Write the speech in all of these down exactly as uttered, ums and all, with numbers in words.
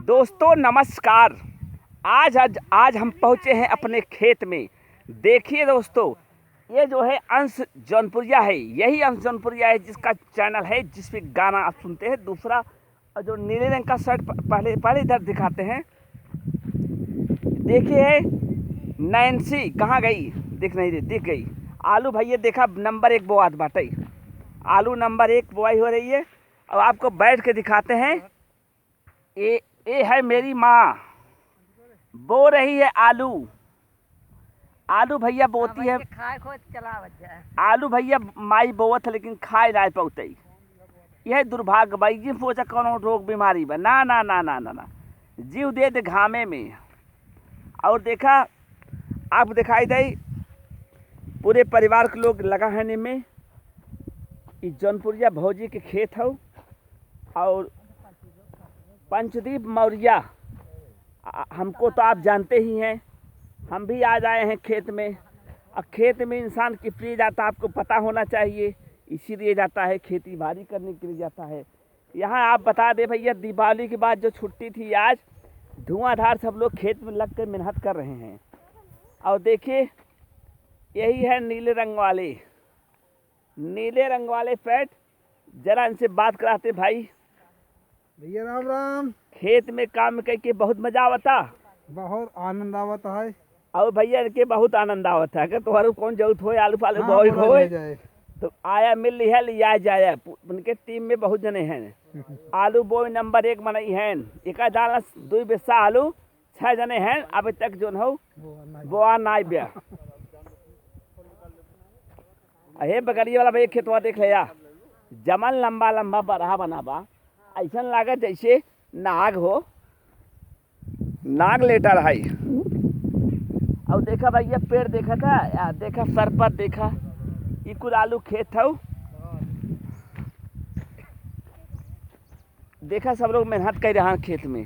दोस्तों नमस्कार। आज, आज, आज हम पहुँचे हैं अपने खेत में। देखिए दोस्तों, ये जो है अंश जौनपुरिया है, यही अंश जौनपुरिया है जिसका चैनल है, जिस पे गाना आप सुनते हैं। दूसरा, और जो नीले रंग का शर्ट प-, पहले, पहले इधर दिखाते हैं। देखिए है नैन्सी, कहाँ गई? दिख नहीं रही, दिख गई। आलू भैया देखा नंबर एक बोआत बाटे, आलू नंबर एक बोआई हो रही है। अब आपको बैठ के दिखाते हैं। ये, ये है मेरी माँ, बो रही है आलू। आलू भैया बोती है, खाए खोए तो चलावत जाए। आलू भैया माई बोवत है, लेकिन खाए ना पौते। यह दुर्भाग्य बा, ये सोचा कौनो रोग बीमारी बा। ना, ना, ना, ना, ना, ना। जीव दे दे घामे में। और देखा, आप दिखाई दे, पूरे परिवार के लोग लगा है इनमें। ई जौनपुरिया भौजी के खेत हौ। और पंचदीप मौर्या, आ, हमको तो आप जानते ही हैं, हम भी आज आए हैं खेत में। और खेत में इंसान की प्रिय जाता आपको पता होना चाहिए, इसीलिए जाता है, खेती बाड़ी करने के लिए जाता है। यहाँ आप बता दें भैया, दीपावली के बाद जो छुट्टी थी, आज धुआंधार सब लोग खेत में लग के मेहनत कर रहे हैं। और देखिए, यही है नीले रंग वाले, नीले रंग वाले पैंट। जरा इनसे बात कराते भाई। भैया राम राम। खेत में काम करके बहुत मजा आवता। बहुत आनंद आवत है। और भैया इनके बहुत आनंद आवत है। अगर तुम्हारे कौन जरूरत होए, आलू पालू हाँ, बोई बोला होए, ले जाए। तो आया मिल लिया, लिया जाया। पु-, उनके टीम में बहुत जने हैं। आलू बोई नंबर एक मनई हैं। एका डाला दुई बिस्सा आलू, छह जने हैं अभी तक जोन हो बोआ नाई ब्या। अहे बगलिया वाला भाई खेतवा देख ले या, जमन लंबा लंबा बरहा बना बा, ऐसन लागत जैसे नाग हो, नाग लेटा रहा है। और देखा भाई, ये पेड़ देखा था, या देखा सरपत देखा, ई कुल आलू खेत हौ। देखा सब लोग मेहनत कर रहा खेत में,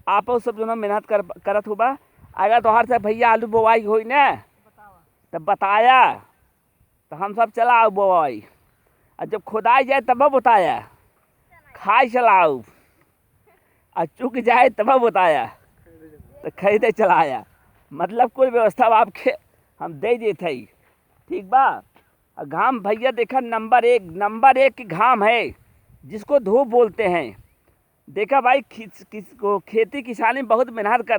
आपो सब जो ना मेहनत कर, करत होबा। अगर तोहार से भैया आलू बोवाई होई ना, तब बताया, तो हम सब चला आऊ बोवाई। और जब खुदाई जाए तब बताया, खाई चला आऊ, और चुक जाए तब बताया, तो खरीदे चला आया। मतलब कुल व्यवस्था आपके हम दे देत हई, ठीक बा। और घाम भैया देखा नंबर एक, नंबर एक की घाम है, जिसको धूप बोलते हैं। देखा भाई, किस, किस को खेती किसानी में बहुत मेहनत कर,